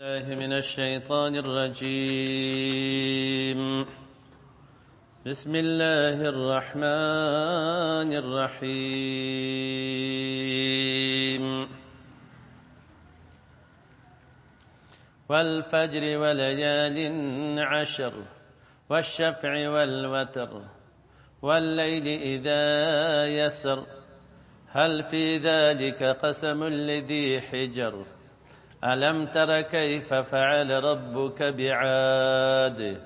الله من الشيطان الرجيم. بسم الله الرحمن الرحيم. والفجر وليال عشر والشفع والوتر والليل إذا يسر هل في ذلك قسم لذي حجر. ألم تر كيف فعل ربك بعاد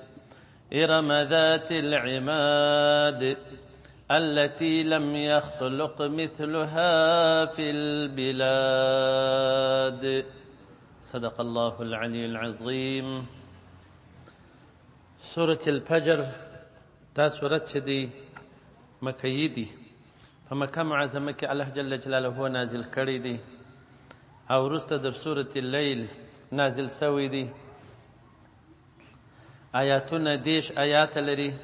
إرم ذات العماد التي لم يخلق مثلها في البلاد. صدق الله العلي العظيم. سورة الفجر دا سورة چې دی مکیي دی، په مکه معظمه کې الله جل جلاله نازل کړی دی او وروسته در سورة اللیل نازل سوی دی. آیاتونه 30 آیات لري،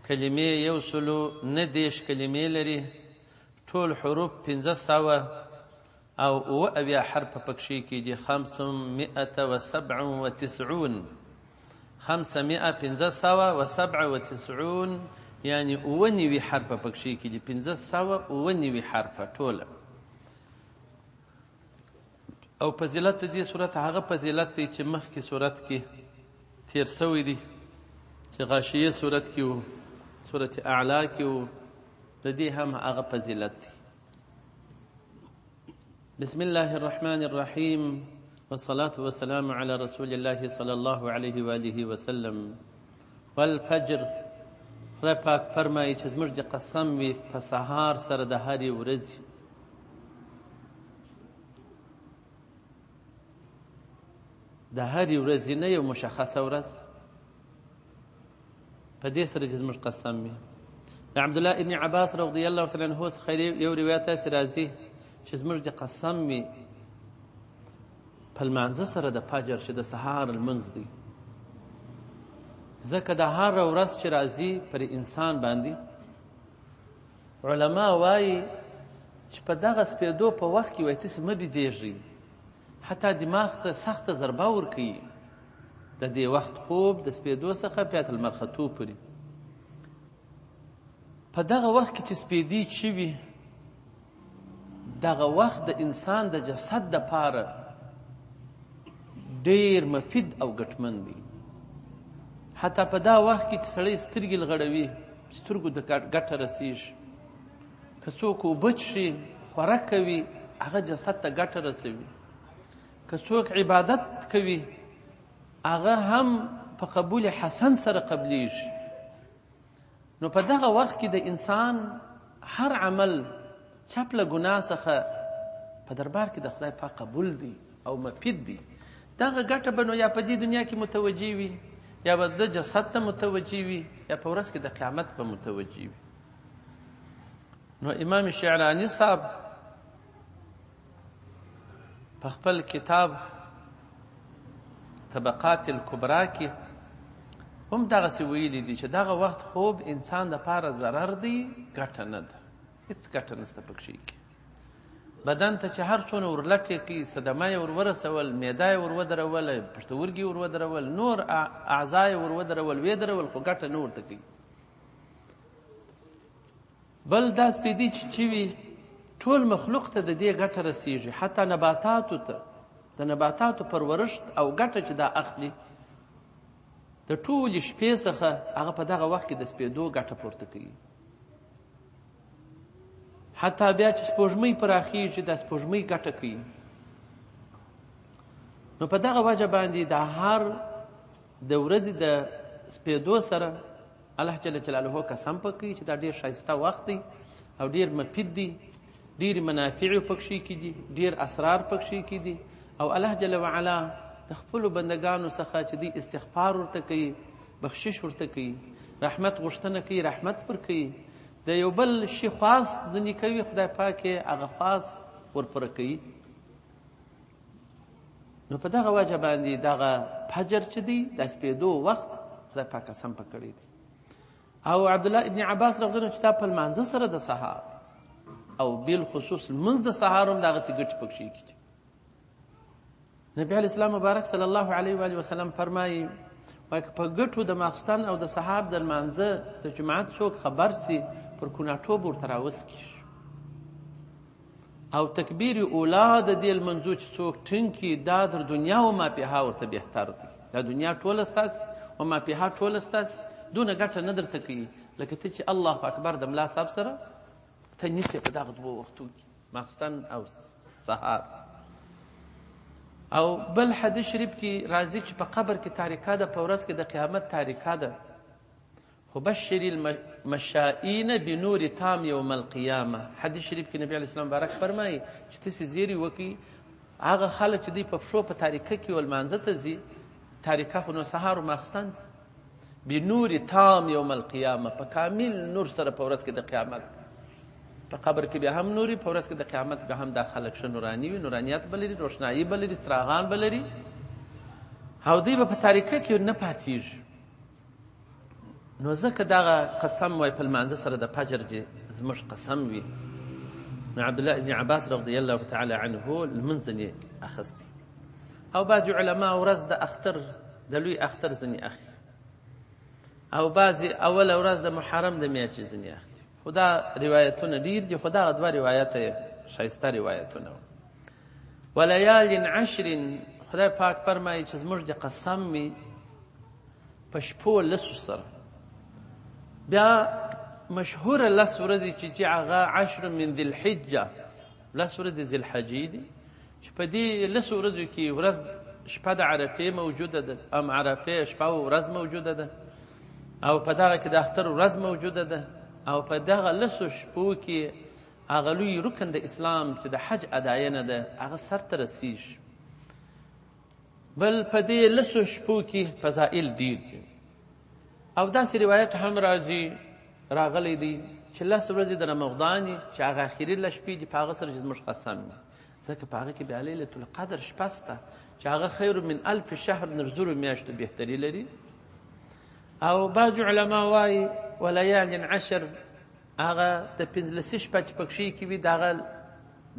کلمې 139 کلمې لري، ټول حروف 577 حرف پکښې کې دي. 597، 597 یعنی 97 حرف پکښې کې دي، 597 حرف ټوله. او فضیلت د دې سورت هغه فضیلت دی چې مخکې سورت کې تیر سوی دی، چې غاشیه سورت کې و، سورت اعلی کې و، د دې هم هغه فضیلت دی. بسم الله الرحمن الرحیم، والصلاة والسلام على رسول الله صلى الله عليه وآله وسلم. والفجر، خدای پاک فرمایي چې زموږ د قسم وي په سهار سره د هرې ورځې. د هرې ورځې نه یو مشخصه ورځ، په دې سره چې زموږ قسم وي. د عبدالله ابن عباس رضی الله تعالی عنه څخه یو روایت داسې راځي چې زموږ د قسم وي په لمانځه سره د فجر چې د سهار لمونځ دی، ځکه د هره ورځ چې راځي پر انسان باندې علما وایي چې په دغه سپېدو په وخت کې وایي تاسې مه بیدېږئ، حتی دماغ ته سخته ضربه ورکوي. د دې وخت خوب د سپېدو څخه بیا تر لمر ختو پورې، په دغه وخت کې چې سپېدې چې وي، دغه وخت د انسان د جسد دپاره ډېر مفید او ګټمن دی. حتی په دا وخت کې چې سړی سترګې لغړوي، سترګو ته ګټه رسېږي. که څوک اوبه څښي، خوراک کوي، هغه جسد ته ګټه رسوي. که څوک عبادت کوي، هغه هم په قبول حسن سره قبلیږي. نو په دغه وخت کې د انسان هر عمل چپ له ګناه څخه په دربار کې د خدای پاک قبول دی او مفید دی. دغه ګټه به نو یا په دې دنیا کې متوجه وي، یا به د جسد ته متوجه وي، یا په ورځ کې د قیامت به متوجه وي. نو امام شعراني صاحب په خپل کتاب طبقات الکبرا کې هم دغسې ویلي دي چې دغه وخت خوب انسان دپاره ضرر دی، ګټه نه ده، هېڅ ګټه نشته پکښې کې. بدن ته چې هر څونه ورلټې کوي، صدمه یې ور ورسول، معده یې ور ودروله، پښتورګي ور ودرول، نور اعضا یې ور ودرول، ویې درول، خو ګټه نه ورته کوي. بل دا سپېدې چې وي، ټول مخلوق ته د دې ګټه رسیږي، حتی نباتاتو ته، د نباتاتو پرورشت او ګټه چې دا اخلي د ټولې شپې څخه، هغه په دغه وخت کې د سپېدو ګټه پورته کوي. حتی بیا چې سپوږمۍ پراخېږي، د سپوږمۍ ګټه کوي. نو په دغه وجه باندې د هر د ورځې د سپېدو سره الله جل جلاله قسم په کوي چې دا ډېر ښایسته وخت دی او ډېر مفید دی، ډېر منافع پکښې کې دي، ډېر اسرار پکښې کې دي. او الله جل وعلا د خپلو بندګانو څخه چې دوی استغفار ورته کوي، بخشش ورته کوي، رحمت غوښتنه کوي، رحمت پر کوي، د یو بل شي خواست ځینې کوي، خدای پاک یې هغه خواست ورپوره کوي. نو په دغه وجه باندې دغه فجر چې دی، د سپېدو وخت، خدای پاک قسم په کړی دی. او عبدالله ابن عباس رضی الله عنه چې دا په لمانځه سره د سهار او بالخصوص لمونځ د سهار هم دغسې ګټې پکښې کېږي. نبی علیه السلام مبارک صلی الله علیه و آله وسلم فرمایي، وایي که په ګټو د ماخستن او د سهار د لمانځه د جماعت څوک خبر سي، پر کوناټو به ورته راوسکېږي. او تکبیر اولا د دې لمنځو چې څوک ټینګ کړي، دا در دنیا و ما فیها ورته بهتر دی. دا دنیا ټوله ستاسې و ما فیها ټوله ستاسې، دونه ګټه نه درته کوي لکه ته چې الله اکبر د ملا صاحب سره ته نیسې په دغه دوو وختو کې، ماخستن او سهار. او بل حدیث شریف کې راځي چې په قبر کې تاریکه ده، په ورځ کې د قیامت تاریکه ده. خو بشر المشائین بنور تام یوم القیامه. حدیث شریف کې نبی علیه السلام مبارک فرمایي چې تاسې زیری وکړئ هغه خلک چې دوی په پښو په تاریکه کې ولمانځه ته ځي، تاریکه خو نو سهار او ماخستن دی، بنور تام یوم القیامه، په کامل نور سره په ورځ کې د قیامت. په قبر کې بیا هم نوري، په ورځ کې د قیامت به هم دا خلک ښه نوراني وي، نورانیت به لري، روښنایي به لري، څراغان به لري، او دوی به په تاریکه کې نه پاتېږي. نو ځکه دغه قسم وای په لمانځه سره د فجر چې زموږ قسم وي. نو عبدالله ابن عباس رضی الله تعالی عنه لمونځ ځنې اخیستی، او بعضې علما ورځ د اختر د لوی اختر ځنې اخلي، او بعضې اوله ورځ د محرم د میاشتې ځنې اخلي. خو دا روایتونه ډېر دي، خو دغه دوه روایته یې ښایسته روایتونه وو. ولیال عشر، خدای پاک فرمایي چې زموږ د قسم وي په شپو لسو سره. بیا مشهوره لس ورځې چې هغه عشر من ذي الحجه، لس ورځې ذي الحجې دي، چې په دې لسو ورځو کې ورځ شپه د عرفې موجوده ده، ام عرفې شپه او ورځ موجوده ده، او په دغه کې د اختر ورځ موجوده ده، او په دغه لسو شپو کې هغه لوی رکن د اسلام چې د حج اداینه ده هغه سرته رسیږي. بل په دې لسو شپو کې فضائل ډېر دي، او داسې روایت هم راځي راغلی دی چې لس ورځې د رمضان چې هغه اخري لس شپې دي په هغه سره چې زموږ قسم وي، ځکه په هغه کې بیا لیلة القدر شپه سته چې هغه خیر من الف شهر، نر زرو میاشتو بهتري لري. او بعض علما وایي ولیال عشر هغه د پنځلسې شپه چې پکښې کې وي، دغه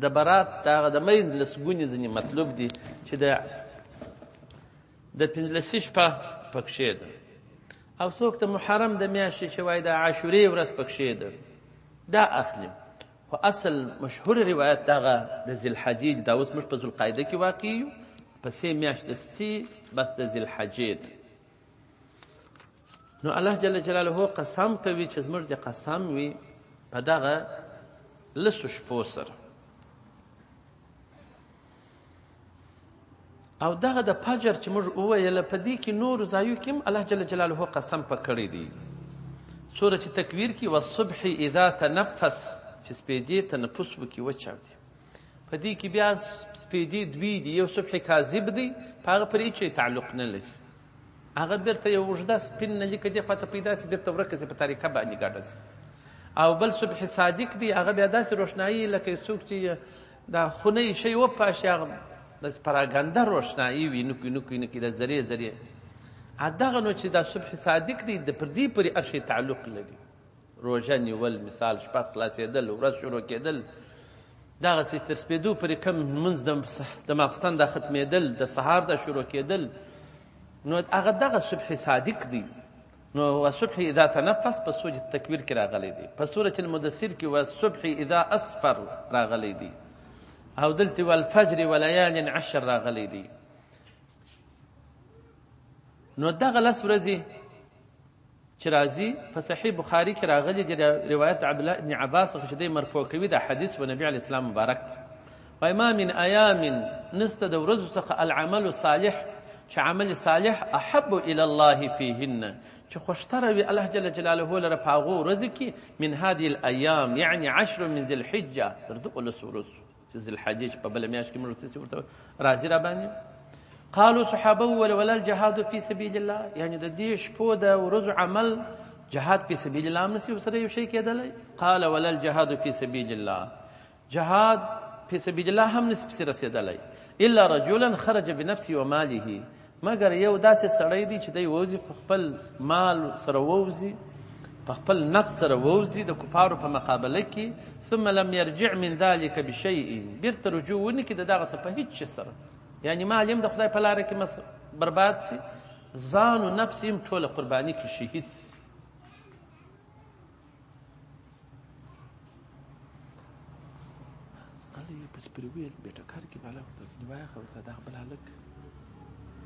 د برات دغه د منځ لسګونې ځینې مطلوب دي چې د پنځلسې شپه پکښې ده. او څوک د محرم د میاشتې چې وایي د عاشورې ورځ پکښې ده دا اخلي. خو اصل مشهور روایت دغه د ذي الحجې دی. دا اوس موږ په ذوالقعده کې واقع یو، پسې میاشت د ستې بس د ذي الحجې ده. نو الله جل جلاله قسم کوي چې زموږ د قسم وي په دغه لسو شپو سره. او دغه د فجر چې موږ وویله په دې کې نورو ځایو کې هم الله جل جلاله قسم په کړی دی. سوره چې تکویر کې والصبح اذا تنفس، چې سپېدې تنفس وکړي وچاودي. په دې کې بیا سپېدې دوې دي، یو صبح کاذب دی په هغه پرې هېڅ شی تعلق نه لري، هغه بیرته یو اوږده سپین نلیکه دې خواته پیدا سي بیرته ورکه سي په تاریکه باندې ګډه سي. او بل صبح صادق دی، هغه بیا داسې روښنایي لکه یو څوک چې دا خونه یې شی وپاشي، هغه داسې پراګنده روښنایي وي، نوکې نوکې نوکې د ذرې ذرې. دغه نو چې دا صبح صادق دی د پر دې پورې هر شی تعلق لري. روژه نیول مثال، شپه خلاصېدل، ورځ شروع کېدل، دغسې تر سپېدو پورې کم لمونځ د ماخستن دا ختمېدل، د سهار دا شروع کېدل، نو هغه دغه صبح صادق دی. نو والصبح اذا تنفس په سورة التکویر کې راغلی دی، په سورة المدثر کې والصبح اذا اسفر راغلی دی، او دلته والفجر وليال عشر راغلی دی. نو دغه لس ورځې چې راځي په صحیح بخاري کې راغلي دي روایت عبد الله ابن عباس څخه چې دی مرفوع کوي دا حدیث و نبی علیه السلام مبارک ته وایي ما من ایام، نسته د ورځو څخه العمل الصالح چې عمل صالح احب الی الله فیهن، چې خوښتره وي الله جل جلاله لره په هغو ورځو کې من هذه الایام، یعنی عشر من ذي الحجه، تر دغو لسو ورځو چې ذي الحجې چې په بله میاشت کې موږ څه ورته راځي را باندې. قالو صحابه وویل ولا الجهاد فی سبیل الله، یعنی د دې شپو د ورځو عمل جهاد فی سبیل الله هم نسي ورسره یو شی کېدلی. قال ولا الجهاد فی سبیل الله، جهاد فی سبیل الله هم نسي پسې رسېدلی، الا رجلا خرج بنفسه وماله، مګر یو داسې سړی دی چې دی ووځي په خپل مال سره ووځي، په خپل نفس سره ووځي د کفارو په مقابله کې، ثم لم يرجع من ذلك بشيء، بیرته رجوع ونه کړي د دغه څه په هیڅ شي سره. یعنی مال هم د خدای په لاره کې برباد سي، ځان او نفس هم ټوله قرباني کړي، شهید سي. زغلی یې پسې پرې وویل، بې ټکر کې بالا ورته ځینې وایه ورته دا بل هلک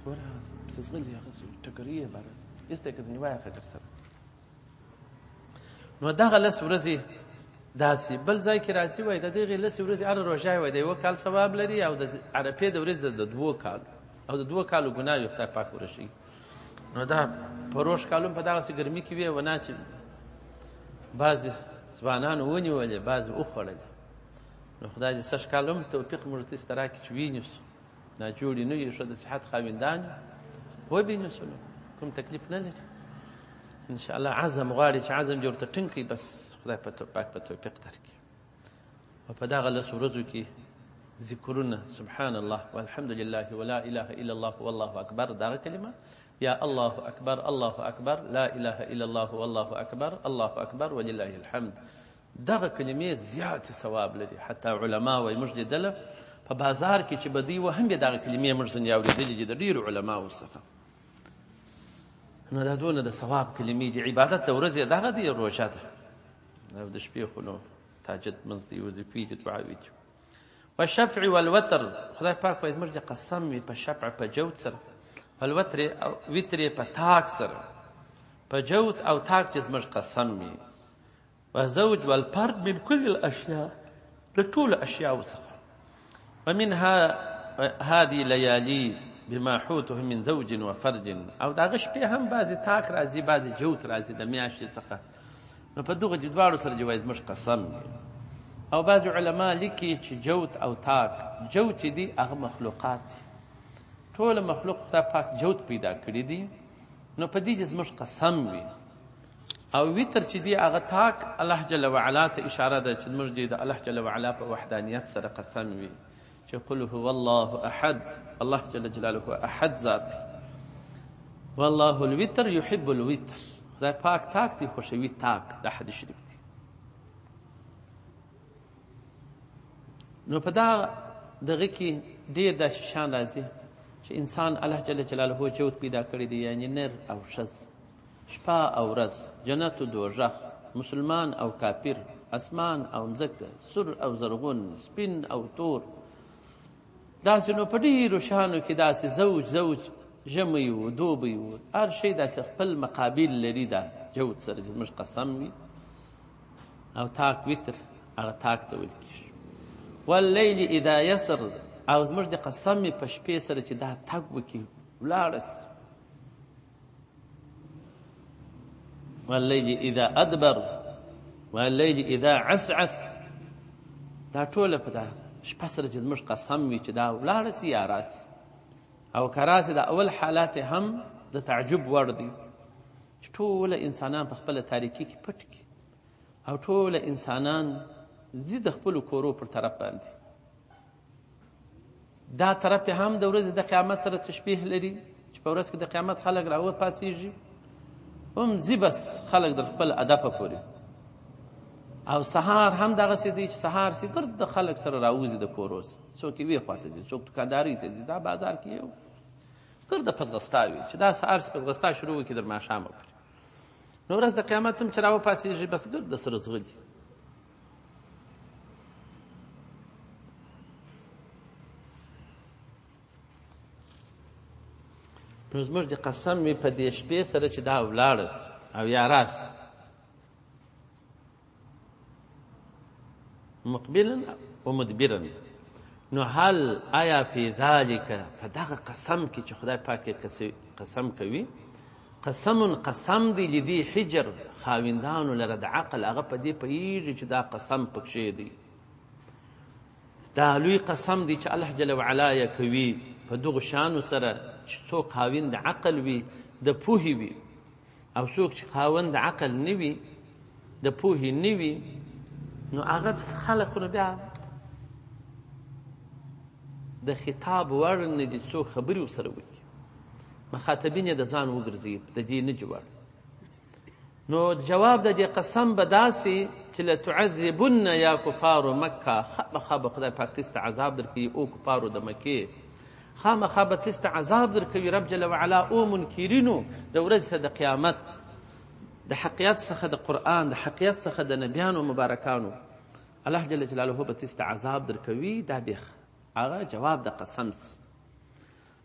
ګوره پسې ځغلي هغه ټکري یې باره ایسته یې که ځینې وایه در سره. نو دغه لس ورځې داسې بل ځای کې راځي وایي د دغې لسې ورځې هره روژه وایي د یوه کال ثواب لري او د عرفې د ورځې د دوو کالو او د دوو کالو ګناه خدای پاک ورشي. نو دا پروش کالم په دغسې ګرمي کې وي ونه چې بعضې ځوانانو ونیولې بعضې وخوړلې. نو خدای دې سږ کال هم توفیق موږ ته راکړي چې وینیسو، دا جوړې نه یو، ښه د صحت خاوندان یو، وبینیسو، نو کوم تکلیف نه لري ان شاء الله. عزم غواړي چې عزم دې ورته ټینګ کړي، بس خدای په پاک په توفیق درکړي. او په دغه لسو ورځو کې ذکرونه سبحان الله والحمد لله ولا اله الا الله والله اکبر، دغه کلمه یا الله اکبر الله اکبر لا اله الا الله والله اکبر الله اکبر ولله الحمد، دغه کلمې زیات ثواب لري. حتی علما وایي موږ لیدله په بازار کې چې به دوی وه هم بیا دغه کلمې موږ ځینې اورېدلې دي د ډېرو علماو څخه. نو دا دونه د ثواب کلمې دي. عبادت د ورځې دغه دی، روژه ده، او د شپې خو نو تهجد لمونځ دی، وظیفې دي، دعاوې دي. والشفع والوتر، خدای پاک وایي زموږ د قسم وي په شفع په جوت سره، والوتر او وتر په تاک سره، په جوت او تاک چې زموږ قسم وي. وزوج والفرد من كل الأشياء، د ټولو اشیاو څخه. ومنها هذه ليالي بما حوته من زوج وفرج، او د هغه شپې هم بعضې تاک راځي بعضې جوت راځي د میاشتې څخه. نو په دغو دې دواړو سره دې وایي زموږ قسم وي. او بعضې علما لیکي چې جوت او تاک، جوت چې دي هغه مخلوقات دي، ټوله مخلوق خدای پاک جوت پیدا کړي دي، نو په دې دې زموږ قسم وي. او وتر چې دی هغه تاک الله جل وعلا ته اشاره ده چې زموږ دې د الله جل وعلا په وحدانیت سره قسم وي چې قل هو الله احد، الله جل جلاله احد ذات دی. والله الوتر يحب الوتر، خدای پاک تاک دی خوښوي تاک، دا حدیث شریف دی. نو په دا دغه کې ډېر داسې شیان راځي چې انسان الله جل جلاله جوت پیدا کړی دی، یعنی نر او ښځه، شپه او ورځ، جنت و دوزخ، مسلمان او کافر، اسمان او مځکه، سور او زرغون، سپین او تور، داسې نو په ډېرو شیانو کې داسې زوج زوج ژمی و دوبی و هر شی داسې خپل مقابل لري. دا جوت سره چې زموږ قسم وي. او تاک وتر هغه تاک ته ویل کېږي. واللیل اذا یسر، او زموږ د قسم په شپې سره چې دا تګ وکړي ولاړه سي. واللیل اذا ادبر واللیل اذا عسعس، دا ټوله په دا شپه سره چې زموږ قسم وي چې دا ولاړه سي یا راسي. او که راسي د اول حالات هم د تعجب وړ دی چې ټوله انسانان په خپله تاریکي کې پټ کړي او ټوله انسانان ځي د خپلو کورو پر طرف باندې. دا طرف هم د ورځې د قیامت سره تشبیه لري چې په ورځ کې د قیامت خلک راوپاڅېږي، هم ځي بس خلک در خپل هدفه پورې. او سهار هم دغسې دی چې سهار سي ګرد خلک سره راوځي د کورو څخه، څوک یوې خواته ځي، څوک دوکاندارۍ ته ځي، دا بازار کې یو ګرده پزغستا وي چې دا سهار سي پزغستا شروع وکړي در ماښامه پورې. نو ورځ د قیامت هم چې راوپاڅېږي بس ګرده سره ځغلي. نو زموږ د قسم وي په دې شپې سره چې دا ولاړه سي او یا راسي مقبلا و مدبرا. نو هل آیا فی ذلک، په دغه قسم کې چې خدای پاک یې قسم کوي، قسم قسم دی لدی حجر خاوندانو لره د عقل، هغه په دې پوهېږي چې دا قسم پکښې دی، دا لوی قسم دی چې الله جل وعلا یې کوي په دغو شیانو سره چې څوک خاوند عقل وي د پوهې وي، او څوک چې خاوند عقل نه وي د پوهې نه وي، نو هغه خلک خو نو بیا د خطاب وړ نه دي څوک خبرې ورسره وکړي، مخاطبین یې د ځان وګرځوي، د دې نه دي وړ. نو جواب د دې قسم به داسې چې لتعذبن یا کفار مکه، خامخا به خدای پاک تاسو ته عذاب درکوي او کفارو د مکې، خامخا به تاسو ته عذاب درکوي رب جل وعلا او منکرینو د ورځې د قیامت د حقیقت څخه د قرآن د حقیقت څخه د نبیانو مبارکانو الله جل جلاله به تاسو ته عذاب درکوي. دا بیخ هغه جواب د قسم سي.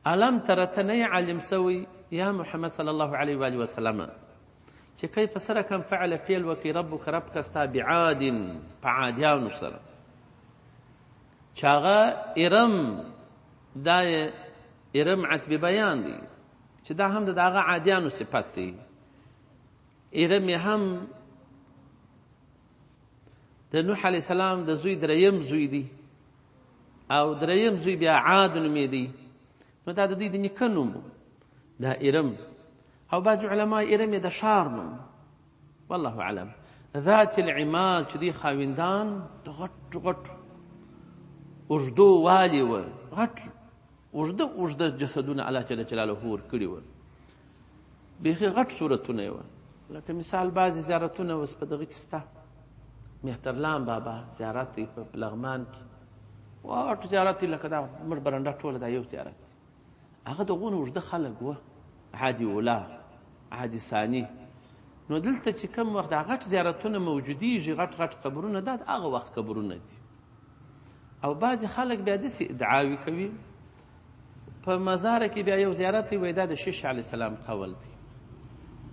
الم تر ته نه عالم سوی یا محمد صلی الله علیه وآله وسلم چې کیف سره کم فعل فعل وکي ربک ربک ستا بعاد په عادیانو سره چې هغه ارم، دا ارم عتب بیان دی چې دا هم د هغه عادیانو صفت دی. ارم هم د نوح علیه السلام د زوی دریم زوی دی او دریم زوی بیا عاد نومېدی، نو دا د دوی د نیکه نوم دا ارم. او بعض علما ارم یې د ښار نوم، والله اعلم. ذات العماد چې دوی خاوندان د غټ غټ اوږدو والي وه، غټ اوږده اوږده جسدونه الله جل جلاله ورکړي وه، بیخي غټ صورتونه یې وه. لکه مثال بعضې زیارتونه اوس په دغه کې سته، مهترلام بابا زیارت دی په لغمان کې، غټ زیارت دی لکه دا موږ برنډه ټوله دا یو زیارت دی. هغه د غونو اوږده خلک وه، عادي اولا عادي ثاني. نو دلته چې کوم وخت دا غټ زیارتونه موجودیږي، غټ غټ قبرونه، دا د هغه وخت قبرونه دي. او بعضې خلک بیا داسې ادعاوې کوي په مزاره کې بیا یو زیارت دی، وایي دا د شیش علیه السلام قول دی.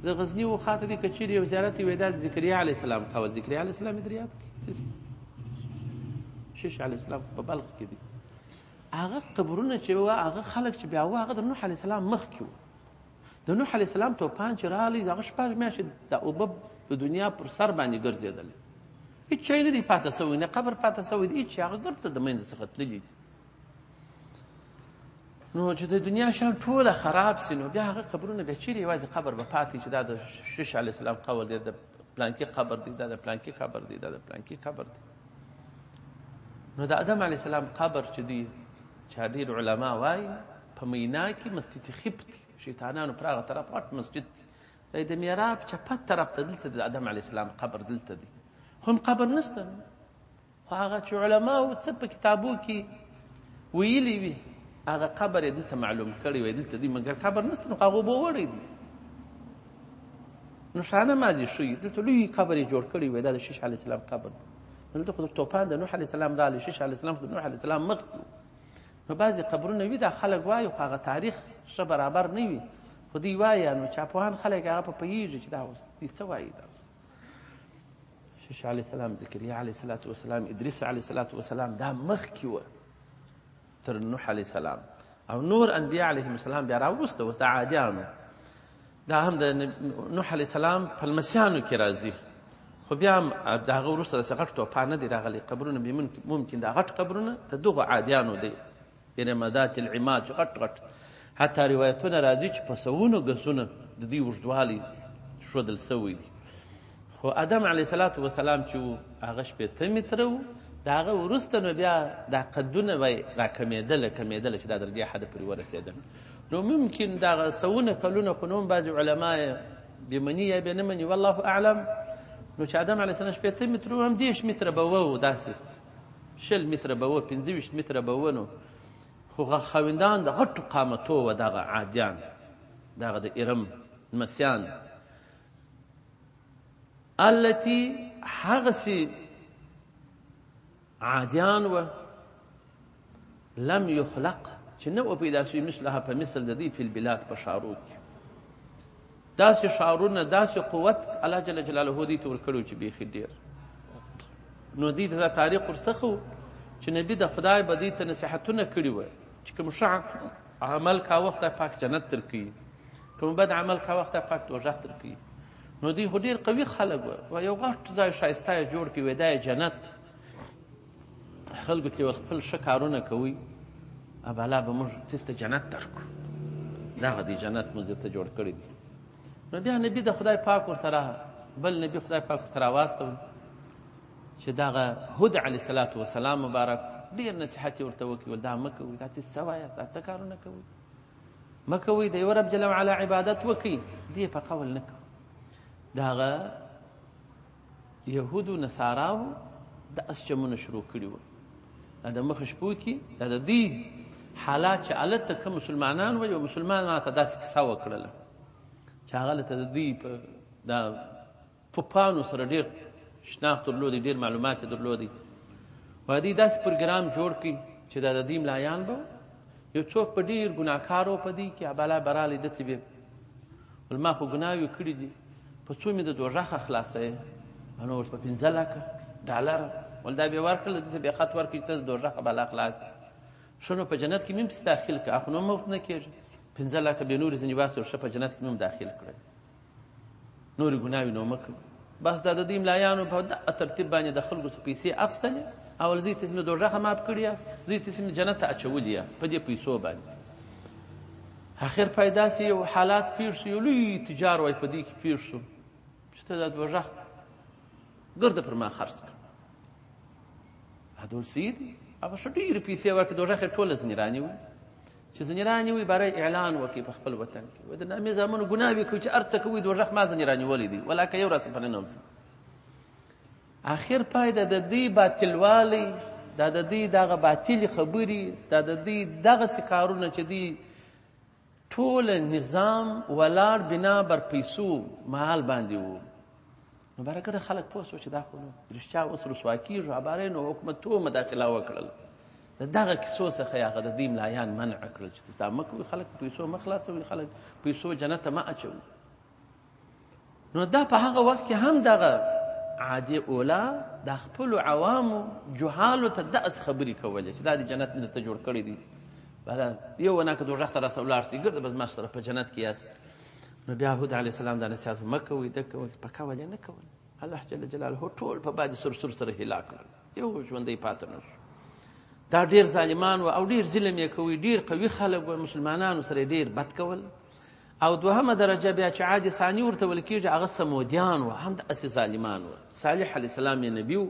د غزني و خاطر دی که چیرې یو زیارت دی، وایي دا د ذکریا علیه السلام قول، ذکریا علیه السلام یې در یاد کړي. شیش علیه السلام په بلخ کې دی. هغه قبرونه چې وه، هغه خلک چې بیا وه، هغه د نوح علیه السلام مخکې وو. د نوح علیه السلام توپان چې راغلی، هغه شپږ میاشتې د اوبه د دنیا پر سر باندې ګرځېدلې، هېڅ شی نه دی پاتې سوی، نه قبر پاتې سوی دی، هېڅ شی، هغه ګرځه د منځه څخه تللي دي. نو چې د دنیا شیان ټوله خراب سي، نو بیا هغه قبرونه بیا چیرې یوازې قبر به پاتې چې دا د شیش علیه السلام قبر دی، د پلانکي قبر دی، دا د پلانکي قبر دی، دا د پلانکي قبر دی. نو د آدم علیه السلام قبر چې دی، چې ډېر علما وایي په مینا کې مسجد خیپ دی، شیطانانو پر هغه طرف غټ مسجد دی، د میراب چپه طرف ته دلته د آدم علیه السلام قبر دلته دی، خو هم قبر نشته. خو هغه چې علماو څه په کتابو کې ویلي وي، هغه قبر یې دلته معلوم کړی وي، دلته دی، مګر قبر نشته، نو هغه اوبه وړی دی. نو شانه مازې ښیي، دلته لوی قبر یې جوړ کړی وي، دا د شیش علیه السلام قبر دی. دلته خو د توپان د نوح علیه السلام راغلی، شیش علیه السلام خو د نوح علیه السلام مخکې و. نو بعضې قبرونه وي، دا خلک وایي، خو هغه تاریخ ښه برابر نه وي، خو دوی وایي، نو چا پوهان خلک هغه په پوهېږي چې دا اوس دوی څه وایي. دا اوس شیش علیه السلام، ذکریا علیه الصلاة والسلام، ادریس علیه الصلاة والسلام، دا مخکې وه تر نوح علیه السلام، او نور انبیا علیهم السلام بیا راوروسته اوس د عادیانو. دا هم د نوح علیه السلام په لمسیانو کې راځي، خو بیا هم د هغه وروسته داسې غټ توپان نه دی راغلی. قبرونه به ممکن دا غټ قبرونه د دغو عادیانو دی، ارم ذات العماد چې غټ غټ، حتی روایتونه راځي چې په سوونو ګزونه د دوی اوږدوالی ښودل سوی دی. خو آدم علیه الصلاة والسلام چې و، هغه 60 متره و، د هغه وروسته نو بیا دا قدونه به یې راکمېدله کمېدله چې دا تر دې حده پورې ورسېدل. نو ممکن دغه سوونه کلونه خو نو هم بعضې علما یې بې مني یا بې نه مني، والله اعلم. نو چې آدم علیه السلام 60 متره و، هم 30 متره به وه، داسې 20 متره به وه، 25 متره به وه. نو خو خاوندان د غټو قامتو وه، دغه عادیان، دغه د ارم لمسیان، التي هغسې عادیان وه لم یخلق چې نه وه پیدا سوي مثلها په مثل د دوی فی البلاد په ښارو کې. داسې ښارونه، داسې قوت الله جل جلاله دوی ته ورکړی چې بیخي ډېر. نو دوی ته دا تاریخ ورڅخه و چې نبي د خدای به دوی ته نصیحتونه کړي وه چې کوم ښه عمل کاوه خدای پاک جنت درکوي، کوم بد عمل کاوه خدای پاک دوزخ درکوي. نو دوی خو ډېر قوي خلک وه، یو غټ ځای ښایسته یې جوړ کړي وی، دا یې جنت. خلکو ته یې خپل ښه کارونه کوئ، ابالا به موږ تاسو ته جنت درکړو، دغه دی جنت موږ درته جوړ کړی دی. نو بیا نبي د خدای پاک ورته را بل نبي خدای پاک ورته راواستول چې دغه هود علیه الصلاة والسلام مبارک ډېر نصیحت یې ورته وکړي، ول دا مه کوئ، دا تاسو څه وایاست، دا څه کارونه کوئ، مه کوئ، د یو رب جل وعلا عبادت وکړئ. دې په قول نه کوي. دغه یهودو نصاراو د اس چمونه شروع کړي وو، دا د مخ شپو کې دا د دوی حالات چې هلته کوم مسلمانان وه، یو مسلمان ماته داسې کیسه وکړله چې هغه لته د دوی په دا پوپانو سره ډېر شناخت درلودی، ډېر معلومات یې درلودی. وایي دوی داسې پروګرام جوړ کړي چې دا د دوی ملایان به یو څوک په ډېر ګناهکار و په دوی کې ابلا به راغلی، ده ته به ویل ما خو ګناوې کړي دي، په څو مې د دوږخه خلاصوې؟ نو ورته په 5 لکه ډالر ول دا به یې ورکړل، ده ته به یې خط ورکړي چې ته د دوږخه بلا خلاص یې. ښه نو په جنت کې مې هم پسې داخل کړه، خو نو موت نه کېږي. 5 لکه به نورې ځینې واخیستل، ښه په جنت کې مې هم داخل کړل، نورې ګناوې نو مه کوه. بس دا د دوی ملایانو په دغه ترتیب باندې د خلکو څخه پیسې اخیستلې او زه یې تاسې مې دوږخه معاف کړي یاست، زه یې تاسې مې جنت ته اچولي یاست په دې پیسو باندې. اخر پای داسې یو حالات پېښ شو، یو لوی تجار وای په دې کې پېښ شو چې ته دا دوږخ ګرده پر ما خرڅ کړه. هدول سید هغه ښه ډېرې پیسې ورکړې، دوږخ یې ټوله ځینې رانیوي، چې ځینې رانیوي باره اعلان وکړي په خپل وطن کې، وایي د نامې زامنو ګناوې کوي چې هر څه کوي دوږخ ما ځینې رانیولی دی، ولاکه یو راڅخه په ننوځي. اخر پای د دوی باطلوالی، دا د دوی دغه باطلې خبرې، دا د دوی دغسې کارونه چې دوی ټول نظام ولاړ بنا بر پیسو مال باندې وو. نو باره ګډه خلک پوه شو چې دا خو نو رښتیا اوس رسوا کېږو، عباره نو حکومتو مداخله وکړل. د دغه کیسو څخه یې هغه د دوی ملایان منع کړل چې تاسو دا مه کوئ، خلک په پیسو مه خلاصوئ، خلک پیسو جنت ته مه اچوئ. نو دا په هغه وخت کې هم دغه عادي اولا د خپلو عوامو جهالو ته داسې خبرې کولې چې دا د جنت مې درته جوړ کړی دی، بله یو ونه که دوږخ ته راسره ولاړ سي ګرده به زما سره په جنت کې یاست. نو بیا هود علیه السلام دا نصیحت مه کوئ، ده کوئ، پکه ولې نه کول؟ الله جل جلاله ټول په باد سرسر سره هلاک کړل، یو ژوندی پاته نه شو. دا ډېر ظالمان وو او ډېر ظلم یې کوي، ډېر قوي خلک وو، مسلمانانو سره یې ډېر بد کول. او دوهمه درجه بیا چې عاد ثاني ورته ویل کېږي هغه ثمودیان وو، هم داسې ظالمان وو. صالح علیه السلام یې نبي و،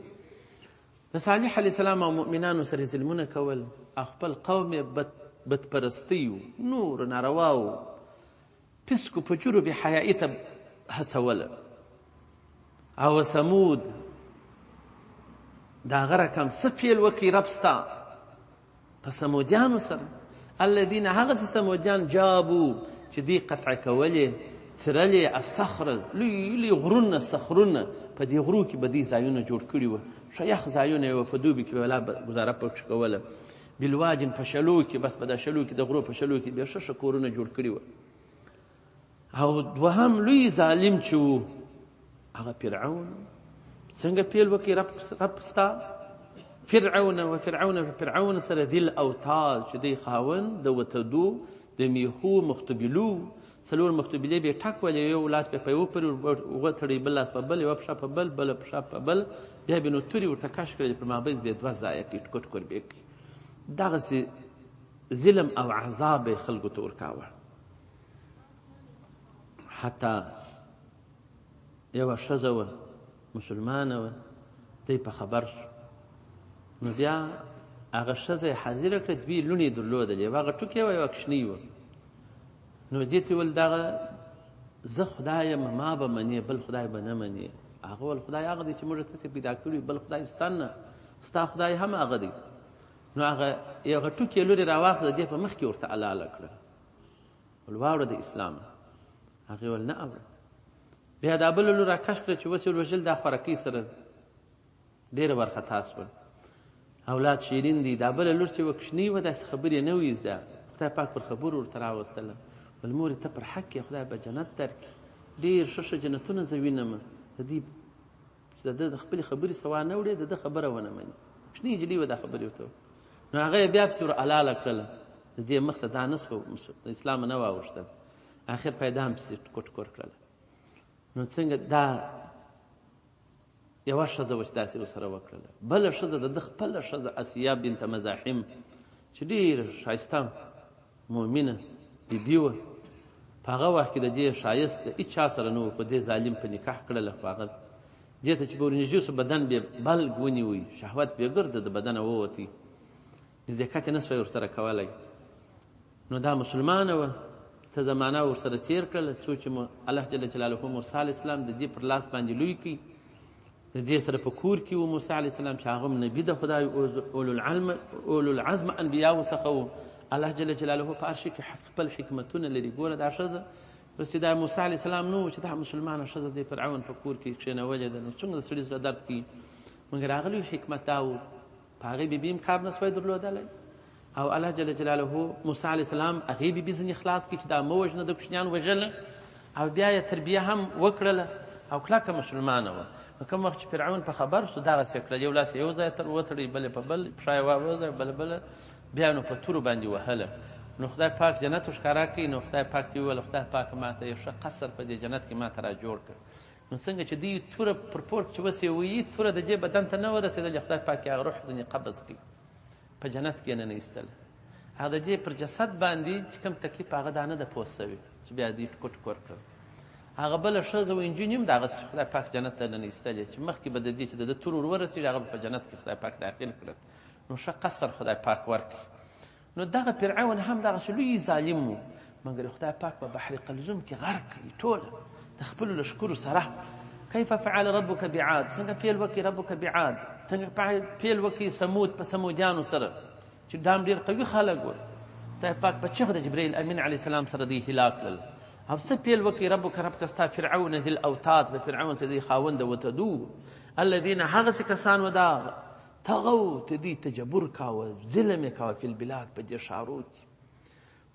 د صالح علیه السلام او مؤمنانو سره یې ظلمونه کول او خپل قوم یې بدپرستۍ و، نور ناروا و، فسق و فجور و بېحیایي ته هڅوله. او ثمود د هغه رقم څه فعل وکړي رب ستا په ثمودیانو سره، الذین هغسې ثمودیان جابو چې دوی قطع کولې څرلې الصخر، لوی لوی غرونه صخرونه، په دې غرو کې به دوی ځایونه جوړ کړي وو، ښه یخ ځایونه یې وه، په دوبي کې به لا ګزاره پکښې کوله. بالواجن په شلو کې، بس په دا شلو کې د غرو په شلو کې به ښه ښه کورونه جوړ کړي وو. او دوهم لوی ظالم چې و هغه فرعون، څنګه پیل وکړي رب ستا فرعون و فرعون و فرعون سره ذل اوتاد چې دی خاوند د وتدو د میخو مختبلو، څلور مختبلې به یې ټک ولې، یو لاس به په یوه پورې وتړي، بل لاس په بل، یوه پښه په بل، بله پښه په بل، بیا به نو تورې ورته کش کړې، پر مابین به یې دوه ځایه کړي، ټکر ټکر به یې کړي. دغسې ظلم او عذاب به یې خلکو ته ورکاوه. حتی یوه ښځه وه مسلمانه وه، دی په خبر شو، نو بیا هغه ښځه یې حاضره کړه، دوې لوڼې یې درلودلې، یوه هغه ټوکې وه یوه کوچنۍ وه. نو دې ته ویل دغه زه خدای یم، ما به منې بل خدای به نه منې. هغه ویل خدای هغه دی چې موږ تاسې پیدا کړي، بل خدای ستا نه، ستا خدای هم هغه دی. نو هغه یوه ټوکې لورې راواخیسته، دې په مخ کې ورته حلاله کړه، ویل واوره د اسلام. هغې ویل نه اورم. بیا دا بله لور راکش کړه چې اوس یې وژل، دا خوراکۍ سره ډېره وارخطا شول، اولاد شیرین دی. دا بله لور چې وه کوچنۍ وه، داسې خبرې یې نه وې زده، خدای پاک پر خبرو ورته راوستله، ویل مورې ته پر حق یې، خدای به جنت درکړي، ډېر ښه ښه جنتونه زه وینم. د دې چې د ده د خپلې خبرې څه وانه وړي، د ده خبره ونه مني. کوچنۍ نجلۍ وه دا خبرې ورته وکړه. نو هغه یې بیا پسې ور حلاله کړله، د دې مخ ته دا نه شوه، د اسلامه نه واوښتل، اخر پیدا هم پسې ټکور ټکور کړله. نو څنګه دا یوه ښځه وه چې داسې ورسره وکړله. بله ښځه د ده خپله ښځه اسیه بنت مزاحم چې ډېره ښایسته مؤمنه بیبي وه، په هغه وخت کې د دې ښایست د هیچا سره نه و، خو دې ظالم په نکاح کړله. خو هغه دې ته چې به ورنږدې شو بدن بې بلګ ونیوی، شهوت بې ګرده د بدنه ووتی، نزدېکت یې نه سوای ورسره کولی. نو دا مسلمانه وه، څه زمانه ورسره تېر کړله، څو چې الله جل جلاله موسی علیه السلام د دې پر لاس باندې لوی کړي. د دې سره په کور کې و موسی علیه السلام چې هغه هم نبي د خدای اولو العزم انبیاو څخه و، الله جل جلاله په هر شي کې خپل حکمتونه لري. ګوره دا ښځه بس دا موسی علیه السلام نو چې دا مسلمانه ښځه د فرعون په کور کې کښېنولې ده، نو څنګه د سړي زړه درد کوي. مګر هغه لوی حکمت دا و، په هغې بیبي هم کار نه سوی درلودلی، او الله جل جلاله موسی علیه السلام هغې بیبي ځینې خلاص کړي چې دا مه وژنه، د کوچنیان وژله، او بیا یې تربیه هم وکړله او کلکه مسلمانه وه. نو کوم وخت چې فرعون په خبر سو دغسې یې کړل، یو لاس یې یو ځای تر وتړی، بل یې په بل، پښه یې وځای، بله بله، بیا نو په تورو باندې وهله. نو خدای پاک جنت ورښکاره کړي، نو خدای پاک ته وویل خدای پاک ماته یو ښه قصر په دې جنت کې ماته را جوړ کړ. نو څنګه چې دوی توره پر پورته چې وسې ویي، توره د دې بدن ته نه ورسېدلې، خدای پاک یې هغه روح ځینې قبض کړي، په جنت کې یې ننه ایستله. هغه د دې پر جسد باندې چې کوم تکلیف هغه دا نه ده پوه سوی چې بیا دوی ټکو ټکور کړل. هغه بله ښځه و نجونې هم د هغسې خدای پاک جنت ته ننه ایستلې چې مخکې به د دې چې د ده تور ور ورسېږي هغه به په جنت کې خدای پاک داخل کړل. نو ښه قصر خدای پاک ورکړي. نو دغه فرعون هم دغسې لوی ظالم و، مګر خدای پاک په بحر قلزم کې غرق کړي ټوله د خپلو لښکرو سره. کیف فعل ربک بعاد، څنګه فعل وکړي ربک بعاد، څنګه فعل وکړي ثمود په ثمودیانو سره چې دا هم ډېر قوي خلک وو. خدای پاک په چغه د جبرئیل امین علیه السلام سره دوی هلاک کړل. او څه فعل وکړي ربک ربک ستا فرعون ذي الاوتاد، په فرعون سره دوی خاوند وتدو الذین هغسې کسان وه دا طغوا ته دوی تجبر کاوه، ظلم یې کاوه فی البلاد په دې ښارو کې.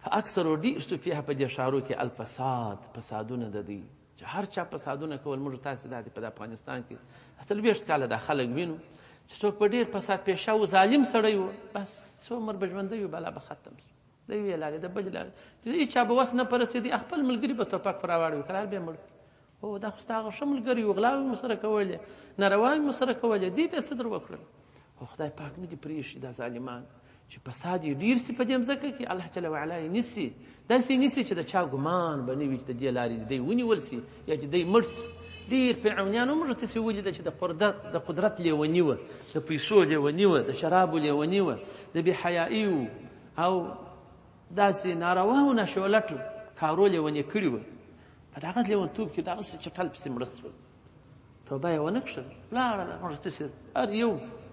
فاکثروا ډېر سو فیها په دې ښارو کې الفساد، فسادونه د دوی چې هر چا فسادونه کول. موږ تاسې دا دي په افغانستان کې 40 کاله دا خلک وینو چې څوک په ډېر فساد پېښه و، ظالم سړی و، بس څو عمر به ژوندی وي، بلا به ختم شي. د یوې لارې د بلې لارې چې هېچا به وس نه په رسېدی، خپل ملګري به توپک پر راواړوي، قرار به یې مړ کړي. هو دا خو ستا هغه ښه ملګری و، غلاوې مو سره کولې، نارواوې مو سره کولې، دې بیا څه در وکړل؟ خو خدای پاک نه دي پرېښي دا ظالمان چې فساد یې ډېر سي په دې مځکه کې، الله جل وعلا یې نیسي، داسې یې نیسي چې د چا ګمان به نه وي چې د دې لارې دی ونیول سي یا چې دی مړ سي. ډېر فرعونیان هم موږ تاسې ولیده چې د قدرت لیوني وه، د پیسو لیوني وه، د شرابو لیوني وه، د بې حیایي او داسې ناروا او ناشولټو کارو لیوني کړي وه. په دغه لیونتوب کې دغسې چټل پسې مړه سول، توبه یې ونه کړل، لاړه. موږ تاسې هر یو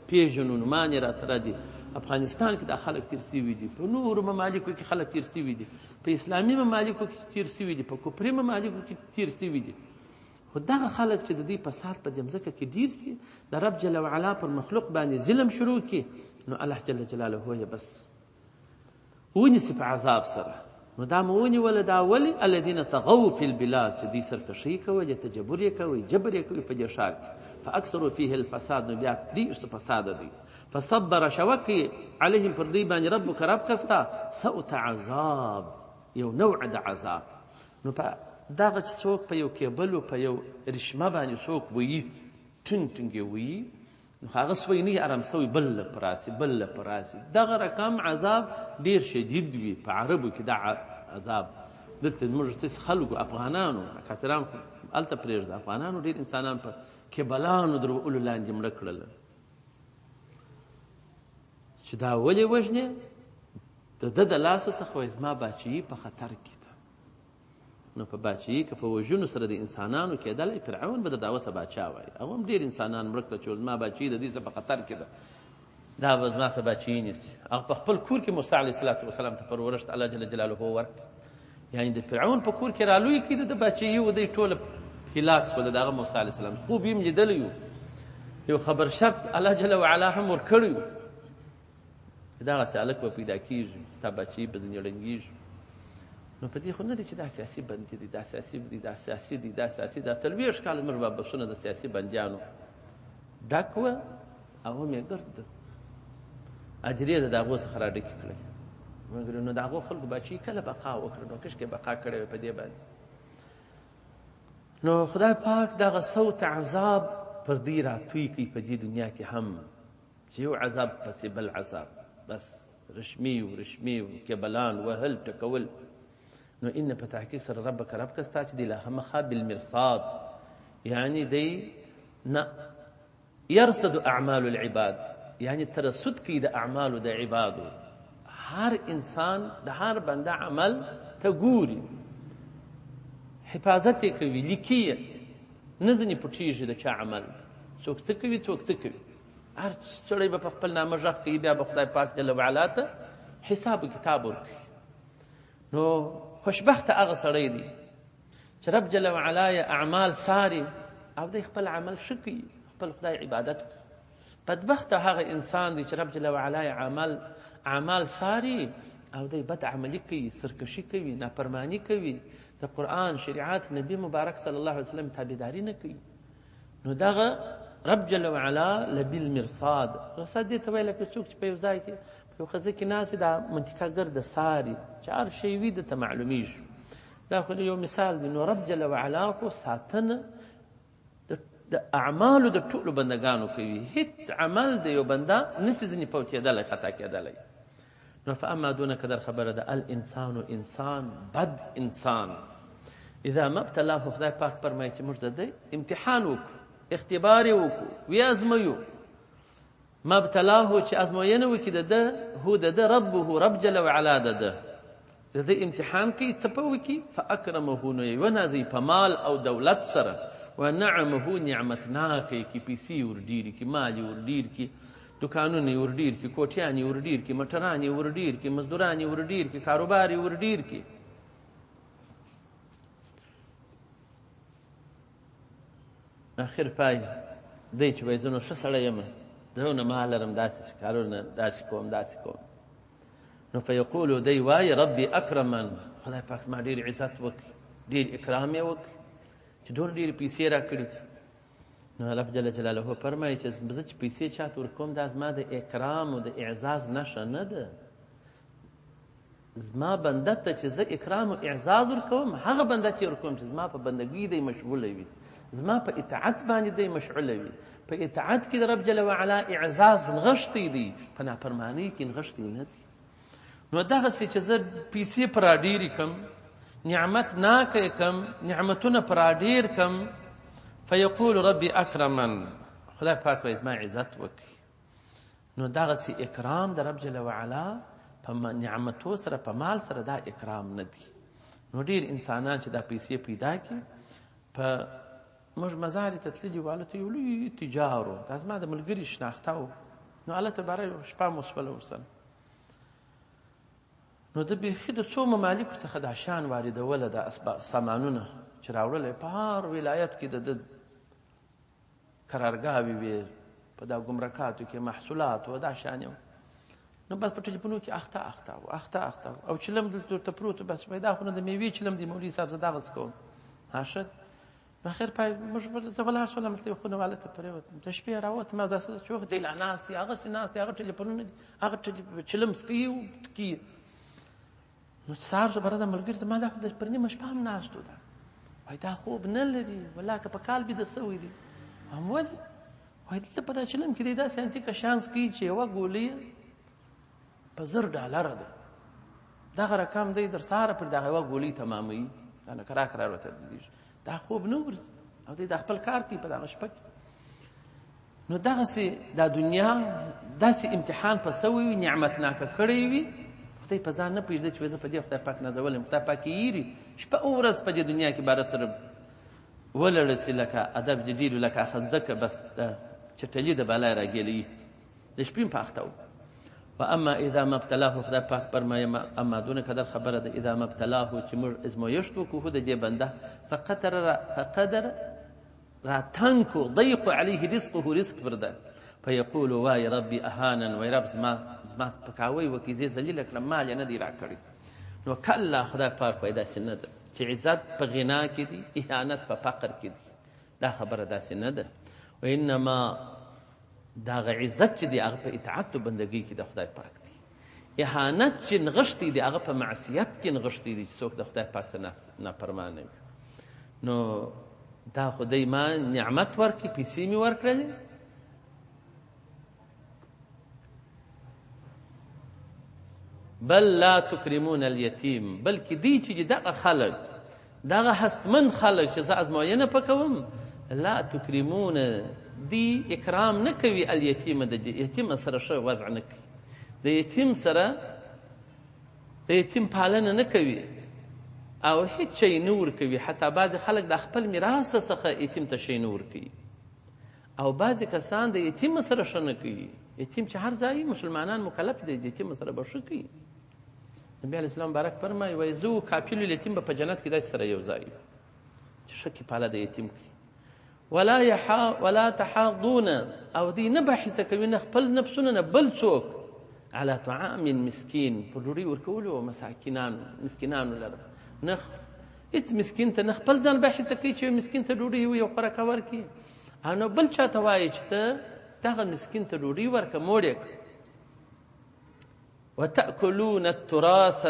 پېژنو، نومان یې راسره دي. افغانستان کې دا خلک تېر سوي دي، په نورو ممالکو کې خلک تېر سوي دي، په اسلامي ممالکو کې تېر سوي دي، په کفري ممالکو کې تېر سوي دي. خو دغه خلک چې د دوی فساد په دې مځکه کې ډېر سي، د رب جل وعلا پر مخلوق باندې ظلم شروع کړي، نو الله جل جلاله یې بس ونیسي په عذاب سره. نو دا مو ونیوله، دا ولې الذین طغوا فی البلاد چې دوی سرکښۍ کولې، تجبر یې کوي، جبر یې کوي په دې ښار کې. فاکثروا فیه الفساد، نو بیا ډېر څه فساد دی. فصبر شوه کړي علیهم پر دوی باندې ربک ربک ستا سوت عذاب، یو نوع د عذاب. نو په دغه چې څوک په یو کیبل او په یو رشمه باندې څوک ویي، ټینګ ټینګ یې ویي، نو هغه سوی نه آرام سوی، بل له پر راسي، بل له پر راسي. دغه رقم عذاب ډېر شدید وي په عربو کې. دا عذاب دلته زموږ څه خلکو افغانانو، کافران خو هلته پرېږده، افغانانو ډېر انسانان په کیبلانو در ولو لاندې مړه کړل. چې دا ولې وژنې؟ د ده د لاسه څخه وایي زما باچهي په خطر کې ده. نو په باچهي که په وژنو سره د انسانانو کېدلی، فرعون به د داوسه باچا وای. هغه هم ډېر انسانان مړه کړل چې زما باچهي د دې څخه په خطر کې ده، دا به زما څخه باچهي نیسي. هغه په خپل کور کې موسی علیه الصلاة والسلام ته پرورښت الله جل جلاله ورکړ. یعنی د فرعون په کور کې رالوی کړي، د باچهي و دی ټوله هلاک سوه. د هغه موسی علیه السلام خوب یې هم لیدلی و، یو خبر شرط الله جل وعلا هم ورکړی و چې دغسې هلک به پیدا کېږي، ستا بچي به ځینې ړنګېږي. نو په دې خو نه دی چې دا سیاسي بندي دی، دا سیاسي دی، دا سیاسي دی، دا سیاسي. دا 40 کاله زموږ بابسونه د سیاسي بندیانو ډک وه او هم یې ګرد اجرې د هغو څخه راډکې کړې. مګر نو د هغو خلکو بچي کله بقا وکړه؟ نو کشکې بقا کړې وي په دې باندې. نو خدای پاک دغه صوت عذاب پر دوی راتوی کوي په دې دنیا کې هم، چې یو عذاب پسې بل عذاب، بس رشمي و رشمي و کبلان وهل ټکول. نو ان په تحقیق سره ربک ربک ستا چې دی لا خامخا بالمرصاد، یعنی دی نه يرصد اعمال العباد، یعنی ترصد کوي د اعمالو د عبادو. هر انسان د هر بنده عمل ته ګوري، حفاظت یې کوي، لیکي یې، نه ځینې پټېږي د چا عمل، څوک څه کوي څوک څه کوي. هر سړی به په خپل نامه غږ کوي، بیا به خدای پاک جل وعلا ته حساب کتاب ورکوي. نو خوشبخته هغه سړی دی چې رب جل وعلا یې اعمال څاري او دی خپل عمل ښه کوي، خپل خدای عبادت کوي. بدبخته هغه انسان دی چې رب جل وعلا یې اعمال څاري او دی بد عملي کوي، سرکشي کوي، نافرماني کوي، د قرآن، شریعت، نبی مبارک صلی الله علیه وسلم تابعداري نه کوي. نو دغه رب جل وعلا لبالمرصاد، رصاد دې ته وایي لکه څوک چې په یو ځای کې په یو خزه کې ناست دا منطقه ګرده څاري چې هر شی وي ده ته معلومیږي. دا خو یو مثال دی. نو رب جل وعلا خو ساتنه د اعمالو د ټولو بندګانو کوي، هیڅ عمل د یو بنده نسي ځینې فوتېدلی، خطا کېدلی. نو فاما دونه قدر خبره ده، الانسان انسان بد انسان اذا ما ابتلاه، خدای پاک فرمایي چې موږ د ده امتحان وکړو، اختبار یې وکړو، ویې ازمیو. ما ابتلاه چې ازموینه وکړي د ده، هو د ده ربه، رب جل وعلا د ده د ده امتحان کوي، څه په وکړي؟ فاکرمه، نو یې ونازوي په مال او دولت سره، ونعمه، نعمتناکه یې کړي، پیسې یې ورډېرې کړي، مال یې ورډېر کړي، دکانونه یې ورډېر کړي، کوټیان یې ورډېر کړي، موټران یې ورډېر کړي، مزدوران یې ورډېر کړي، کاروبار یې ورډېر کړي. اخر پای دی چې وایي زه نو ښه سړی یم، زه مال لرم، داسې کارونه داسې کوم داسې کوم. نو فیقولو دی وایي ربي اکرمن، خدای پاک زما ډېر عزت وکړي، ډېر اکرام یې وکړي چې دونه ډېرې پیسې راکړي دي. نو الله جل جلاله فرمایي چې زه چې پیسې چاته ورکوم دا زما د اکرام او د اعزاز نښه نه ده. زما بنده ته چې زه اکرام او اعزاز ورکوم هغه بنده ته ورکوم چې زما په بندګۍ دی مشغوله وي، زما په اطاعت باندې دی مشغوله وي. په اطاعت کې د رب جل وعلا اعزاز نغښتی دی، په نافرمانۍ کې نغښتی نه دی. نو دغسې چې زه پیسې پر راډېرې کم، نعمت ناکه یې کم، نعمتونه پر راډېر کم، فیقول ربي اکرمن، خدای پاک وایي زما عزت وکړي. نو دغسې اکرام د رب جل وعلا په نعمتو سره په مال سره دا اکرام نه دی. نو ډېر انسانان چې دا پیسې پیدا کړي، په موږ مزارې ته تللي وو، هلته یو لوی تجار و، دا زما د ملګري شناخته و، نو هلته باره یوه شپه مو شوله ورسره. نو ده بیخي د څو ممالکو څخه دا شیان واردوله، دا سامانونه چې راوړل یې په هر ولایت کې د ده قرارګاوې وې، په دا ګمرکاتو کې محصولات و دا شیان یې. نو بس په ټلیفونو کې اخته اخته و، اخته اخته و، او چلم دلته ورته پروت و، بس وایي دا خو نه د میوې چلم دی مولوي صاحب، زه دغه څه کوم. ها ښه، نو اخر پای موږ زه ولاړ شولم، هلته یو خونه واله ته پرېوتم، د شپې راووتم او داسې چې وخت دی لا ناست دی، هغسې ناست دی، هغه ټلیفونونه دي، هغه چلم څکوي او ټکي. نو سهار شو، بره د ملګري ته ما دا خو د پر نیمه شپه هم ناست و، دا وایي دا خوب نه لري، ولا که په کال بیده سوی دی. هم ولې؟ وایي دلته په دا چلم کې دی داسې انتیکه شیان څکوي چې یوه ګولۍ په $1000 ده، دغه رقم دی در سهاره پر دغه یوه ګولۍ تماموي، دا نو کرار کرار ورته تدریږي، دا خوب نه ورځي او دی دا خپل کار کوي په دغه شپه کې. نو دغسې دا دنیا داسې امتحان په سوی وي، نعمتناکه کړی وي، خدای په ځان نه پرېږدي چې زه په دې خدای پاک نازولم، خدای پاک یې ایري شپه او ورځ په دې دنیا کې باره سره ولړه سي، لکه ادب دې ډېر لکه خزدکه بس د چټلي د بلا راګېلوي، د شپې هم په اخته و. واما اذا ما ابتلاه، خدای پاک فرمایي اما دونه قدر خبره ده، اذا ما ابتلاه چې موږ ازمایښت وکړو د دې بنده، فقدر راتنګ کو، ضیق علیه رزقه، رزق پر ده، فیقول وای ربي اهانن، وای رب زما سپکاوی وکړي، زه یې ذلیله کړم، مال یې نه دی راکړی. نو کلا خدای پاک وایي داسې نه ده چې عزت په غنا کې دی، اهانت په فقر کې دی، دا خبره داسې نه ده. وانما دغه عزت چې دی هغه په اطاعت و بندګۍ کې د خدای پاک دی، اهانت چې نغښتی دی هغه په معصیت کې نغښتی دی چې څوک د خدای پاک سره نافرمانه وي. نو دا خدای ما نعمت ورکړي، پیسې مې ورکړلې، بل لا تکرمون الیتیم، بلکې دی چې دغه خلک، دغه هستمن خلک چې زه ازموینه په کوم، لا تکرمون دی اکرام نه کوي الیتیم، د یتیم سره ښه وضع نه کوي، د یتیم سره د یتیم پالنه نه کوي او هیڅ شی نه ورکوي. حتی بعضې خلک د خپل میراث څخه یتیم ته شی نه ورکوي، او بعضې کسان د یتیم سره ښه نه کوي. یتیم چې هر ځای مسلمانان مکلف دي د یتیم سره به ښه کوي. نبی علیه السلام مبارک فرمایي، وایي زه و کافل الیتیم به په جنت کې داسې سره یو ځای یو چې ښه کفاله د یتیم کوي. ولا يحا ولا تحاضون، او دی نه بحث کوي نه خپل نفسونه نه بل څوک، على طعام مسکین، په ډوډۍ ورکولو او مساکینانو مسکینانو لره، نه هیڅ مسکین ته نه خپل ځان بحث کوي چې مسکین ته ډوډۍ یو خوراکه ورکړي، او نه بل چا ته وایي چې ته دغه مسکین ته ډوډۍ ورکړه، موړ یې کړه. وتأکلون التراث،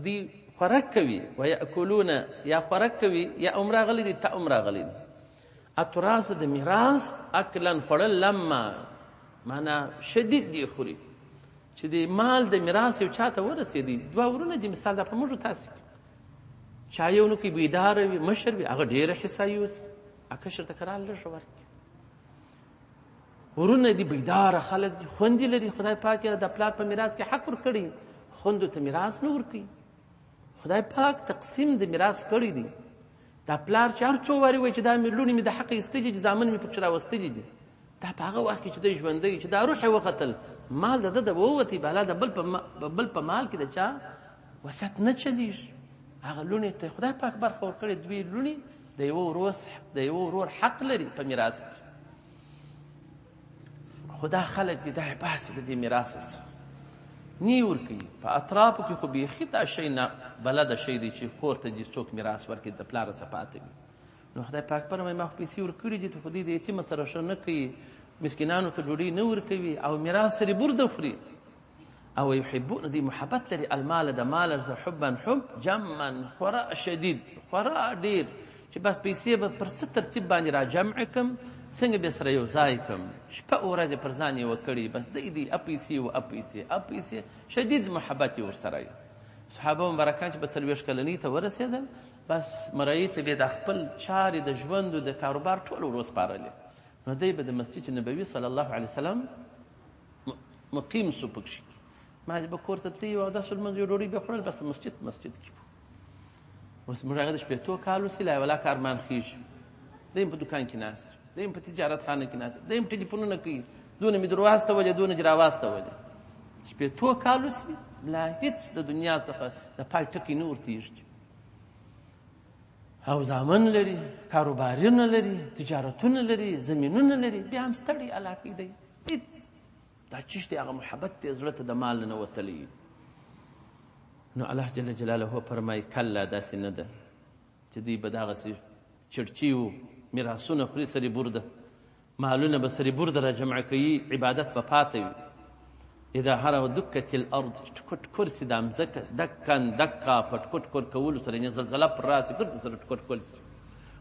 دی خوراک کوي، ویأکلون یا خوراک کوي، یا هم راغلی دی، تا هم راغلی دی. التراث د میراث، اکلا خوړل، لما معنا شدید دی خوري، چې د مال د میراث یو چاته ورسېدی. دوه ورونه دي مثال دا په موږ تاسې کې، چا یو نو کې بیداره وي، مشر وي، هغه ډېره حصه یوسي، کشر ته کرار لږه ورکړي. ورونه دي بیداره خلک دي، خوندې لري، خدای پاک یې د پلار په میراث کې حق ورکړی، خوندو ته میراث نه ورکوي. خدای پاک تقسیم د میراث کړی دی. دا پلار چې هر څو وارې وایي چې دا مې لوڼې مې د حقه ایستلي دي، زامن مې پکې راوستلي دي، دا په هغه وخت کې چې دی ژوندی چې دا روح یې وختل، مال د ده د ووتی، بالا د بل په مال کې د چا وصیت نه چلېږي. هغه لوڼې ته خدای پاک برخه ورکړې، دوې لوڼې د یوه ورور حق لري په میراث کې. خدا خلک دي دا یې باسي د دې میراث څخه نی ورکوي. په اطرافو کې خو بیخي دا شی نه بلده شی دی چې خور ته دې څوک میراث ورکړي، د پلاره څه پاتې وي. نو خدای پاک فرمایي ما خو پیسې ورکړي دي، ته خو دې د یتیمه سره ښه نه کوي، مسکینانو ته ډوډۍ نه ورکوي او میراث سرې برده خوري. او یحبون، دی محبت لري المال د مال سره حبا حب جما خورا شدید، خورا ډېر، چې بس پیسې به پر څه ترتیب باندې را جمع کم، څنګه به سره یو ځای کم، شپه او ورځ پر ځان یې وکړي، بس دی دی پیسې و پیسې پیسې، شدید محبت یې ورسره وي. صحابه مبارکان چې به 40 کلنۍ ته ورسېدل، بس مرایي ته به د خپل چارې د ژوند او د کاروبار ټول ور وسپارلې. نو دی به د مسجد نبوي صلی الله علیه وسلم مقیم سو پکښې. ما به کور ته تللی او داسې لمونځ یو ډوډۍ به خوړل، بس په مسجد کې وو. اوس موږ هغه د 60 کالو سي لا ولا کارمان خېږي، دی هم په دکان کې ناست، دی هم په تجارت خانه کې ناست، دی هم ټلیفونونه کوي، دونه مې در واستولې، دونه دې راواستولې. 60 کالو سي لا هیڅ د دنیا څخه د پای ټکی نه ورتېږي. او زامن لري، کاروبارونه لري، تجارتونه لري، زمینونه لري، بیا هم ستړی علاقې دی. هیڅ دا چیش دی، هغه محبت دی زړه ته د مال نه وتلی. نو الله جل جلاله فرمایي کلا داسې نه ده چې دوی به دغسې چړچي و میراثونه خوري سرې برده، مالونه به سرې برده را جمع کوي، عبادت به پاته وي. اذا هره دکت الارض، چې ټکر ټکر سي دا مځکه، دکن دکا په ټکر ټکر کولو سره، یعنې زلزله پر راسي ګرد سره ټکر ټکر سي.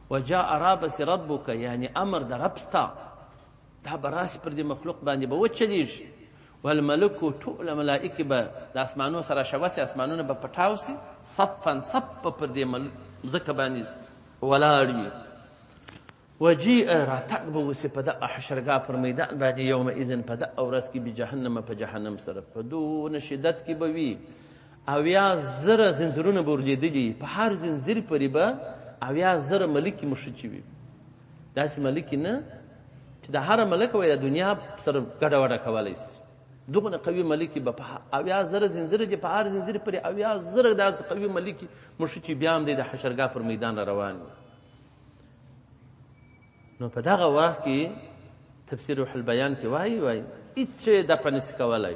وجاء رابس ربک، یعنې امر د رب ستا، دا به راسي پر دې مخلوق باندې به وچلېږي. والملک، ټوله ملائکې به د اسمانو سره شوه سي، اسمانونه به پټاو سي، صفا صف به پر دې مځکه باندې ولاړ وي. وجیء، راتګ به وسي په دغه حشرګاه پر میدان باندې، یومئذ په دغه ورځ کې بجهنم، په جهنم سره په دونه شدت کې به وي. 70,000 زنځیرونه به ورلېدلي، په هر زنځیر پورې به 70,000 ملکې مښوچې وي. داسې ملکې نه چې د هره ملکه وایي د دنیا سره ګډه وډه کولی سي، دغونه قوي ملکې به په 70,000 زنځیره دي، په هر زنځیر پورې 70,000 داسې قوي ملکې مښوچې بیا هم دی د حشرګاه پر میدان را روان وي. نو په دغه وخت کې تفسیر روح البیان کې وایي هیڅ شی دفع نسي کولی.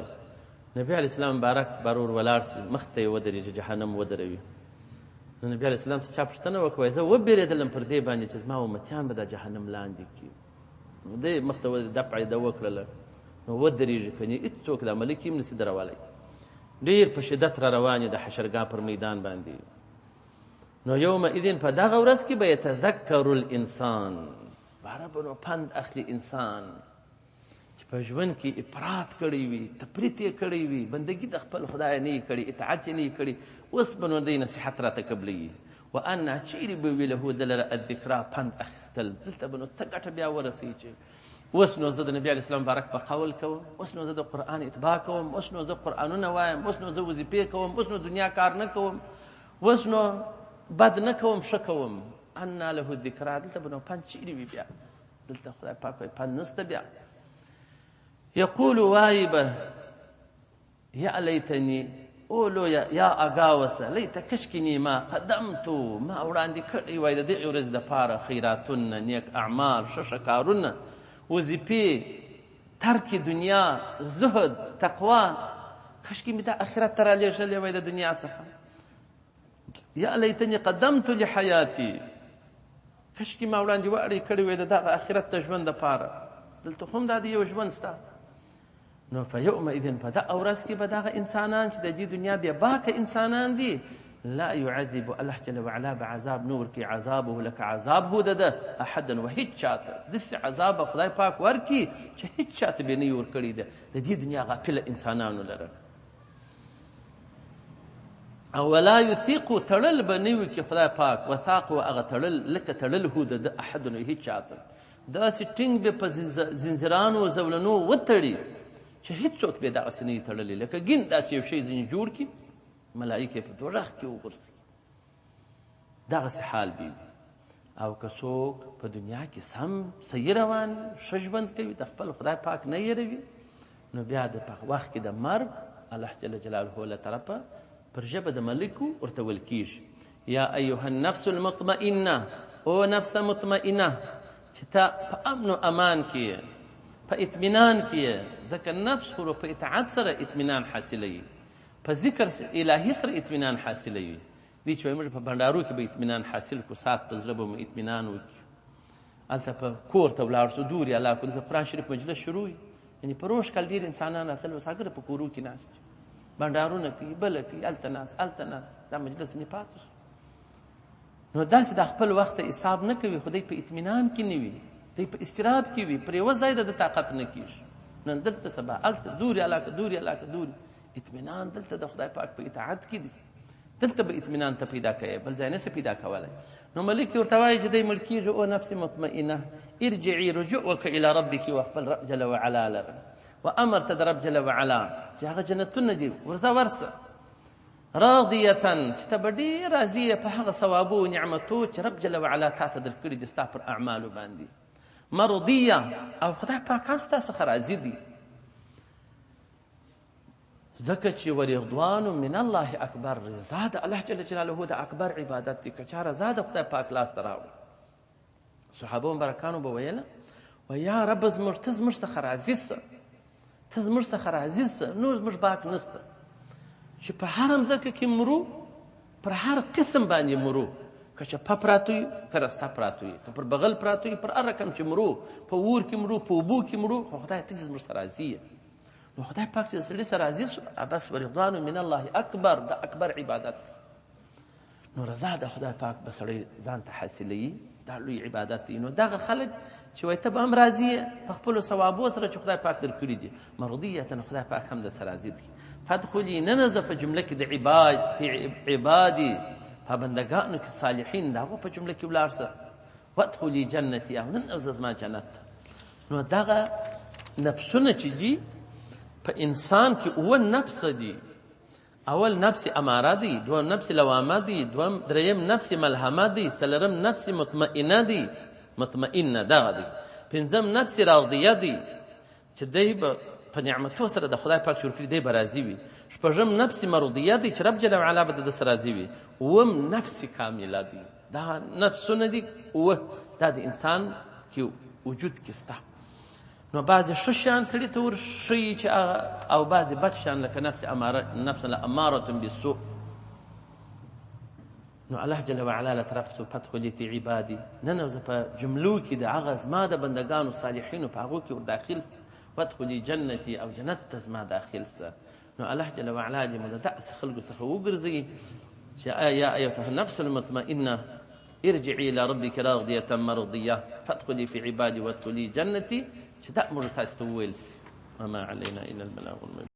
نبی علیه السلام مبارک بار ور ولاړ سي، مخ ته یې ودرېږي، جهنم ودروي. نو نبی علیه السلام څه چا پوښتنه وکړه، وایي زه وبېرېدلم پر دې باندې چې زما امتیان به دا جهنم لاندې کړي. نو دی مخ ته دفع یې ده وکړله، نو ودرېږي، کنې هیڅوک دا ملک یې هم نسي درولی. ډېر په شدت را روان یې د حشرګاه پر میدان باندې. نو یومئذ په دغه ورځ کې به یتذکر الانسان، باره به نو پند اخلي انسان چې په ژوند کې افراط کړی وي، تفریط یې کړی وي، بندګي د خپل خدای نه یې کړې، اطاعت یې نه یې کړی، اوس به نو دی نصیحت راته قبلوي. وانا چیرې به وي له ده لره الذکرا، پند اخیستل، دلته به نو څه ګټه بیا ورسوي چې اوس نو زه د نبي علیه السلام مبارک په قول کوم، اوس نو زه د قرآن اتباع کوم، اوس نو زه قرآنونه وایم، اوس نو زه وظیفې کوم، اوس نو دنیا کار نه کوم، اوس نو بد نه کوم ښه کوم. انا له الذکرا، دلته به نو پند چیرې وي بیا؟ دلته خدای پاک وایي پند نشته بیا. یقول وایي به یا لیتني، او لویه یا اګا وسه، لیته کشکې ما قدمتو، ما وړاندې کړی وای د دغې ورځې دپاره خیراتونه، نیک اعمال، ښه ښه کارونه، وظیفې، ترک دنیا، زهد، تقوا، کشکې مې دا اخرت ته رالیږلی وای د دنیا څخه. یا لیتني قدمت لحیاتي، کشکې ما وړاندې واړی کړی وای د دغه اخرت د ژوند دپاره، دلته خو هم دا د یو ژوند سته. نو فیومئذ، په دغه ورځ کې به دغه انسانان چې د دې دنیا بې باکه انسانان دي، لا يعذب الله جل وعلا به عذاب نه ورکوي، عذابه لکه عذابه د ده احدا، و هیڅ چاته داسې عذاب به خدای پاک ورکړي چې هیڅ چاته به نه وي ورکړی ده د دې دنیا غافله انسانانو لره. او ولا یثیق، تړل به نه وي کې خدای پاک وثاق و هغه تړل لکه تړل هو د ده احد، هیڅ چاته داسې ټینګ به په زنځیرانو زولنو وتړي چې هیڅوک به دغسې نه وي تړلی، لکه ګین داسې یو شی ځینې جوړ کړي، ملایکې په دوزخ کې وغورځوي، دغسې حال به وي. او که څوک په دنیا کې سم صحیح روان ښه ژوند کوي، د خپل خدای پاک نه یروي، نو بیا د په وخت کې د مرګ الله جل جلاله له طرفه پر ژبه د ملکو ورته ویل کېږي، یا ایها النفس المطمئنه، او نفس مطمئنه، چې ته په امن و امان کې یې، په اطمینان کې یې، ځکه نفس خو په اطاعت سره اطمینان حاصلوي، په ذکر الهي سره اطمینان حاصلوي. دې چې وایي موږ په بنډارو کې به اطمینان حاصل کړو، ساعت په زړه به مو اطمینان وکړي، هلته په کور ته ولاړ شو، دورې الله کړو، دلته قرآن شریف مجلس شروع وي، یعنې په روژ کال ډېر انسانان راتلل، اوس اګر په کورو کې ناست دي، بنډارونه کوي، بله کوي، هلته ناست هلته ناست، دا مجلس نه پاتې شو. نو داسې د خپل وخت حساب نه کوي، خو دی په اطمینان کې نه وي، دی په اضطراب کې وي، پر یوه ځای د ده طاقت نه کېږي، نن دلته سبا هلته، دورې علاقه دورې علاقه دورې. اطمینان دلته د خدای پاک په اطاعت کې دی، دلته به اطمینان ته پیدا کوي، بل ځای نه څه پیدا کولی. نو ملک ورته وایي چې دی مړ کېږي، او نفس مطمئنه ارجعي، رجوع وکړه الی ربک، و خپل رب جل وعلا لره، و امر ته د رب جل وعلا چې هغه جنتونه دي ورځه ورسه، راضیة، چې ته به ډېر راضي یې په هغه ثوابو او نعمتو چې رب جل وعلا تا ته درکړي دي ستا پر اعمالو باندې، مرضیه، او خدای پاک هم ستا څخه راضي دی، ځکه چې ورضوان من الله اکبر، رضا د الله جل جلاله د اکبر عبادت دی، که چا رضا د خدای پاک لاس ته راوړه. صحابه مبارکانو به ویله، و یا رب زموږ، ته زموږ څخه راضي سه، ته زموږ څخه راضي سه، نور زموږ باک نسته، چې په هر مځکه کې مرو، پر هر قسم باندې مرو، که چپه پراته وي، که رسته پراته وي، که پر بغل پراته وي، پر هر رقم چې مرو، په اور کې مرو، په اوبو کې مرو، خو خدای ته چې زموږ سره راضي یې. نو خدای پاک چې سړي سره راضي سو، بس ورضوان من الله اکبر، د اکبر عبادت. نو رضا د خدای پاک به سړی ځان ته حاصلوي، دا لوی عبادت دی. نو دغه خلک چې وایي ته به هم راضي یې په خپلو ثوابو سره چې خدای پاک درکړي دي، مرضیة، خدای پاک هم درسره راضي دی. فادخلي، ننوځه په جمله کې د عباد، فی عبادي، په بندګانو کې صالحین، د هغو په جمله کې ولاړ سه، وادخلي جنتي، او ننوځه زما جنت ته. نو دغه نفسونه چې دي په انسان کې اووه نفس دي، اول نفس اماره دی، دوم نفس لوامه دی، دوم دریم نفس ملهمه دی، څلورم نفس مطمئنه دی، مطمئنه دغه دی، پنځم نفس راضیه دی چې دی به په نعمتو سره د خدای پاک چې ورکړي دی به راضي وي، شپږم نفس مرضیه دی چې رب جل وعلا به د ده سره راضي وي، اووم نفس کامله دی. دا نفسونه دي اووه، دا د انسان کې وجود کې سته. نو بعضې ښه شیان سړي ته ورښیي چې هغه، او بعضې بد شیان لکه نفس اماره، نفس لامارة بالسوء. نو الله جل وعلا له طرف څخه فادخلي فی عبادي، ننوځه په جملو کې د هغه زما د بندګانو صالحینو په هغو کې ور داخل سه، وادخلي جنتي، او جنت ته زما داخل سه. نو الله جل وعلا دې مو د داسې خلکو څخه وګرځوي چې یا ایتها النفس المطمئنه ارجعي الى ربك راضية مرضية فادخلي في عبادي وادخلي جنتي، چې دا موږ تاسو ته وویل سي. وما علينا الا البلاغ المبين.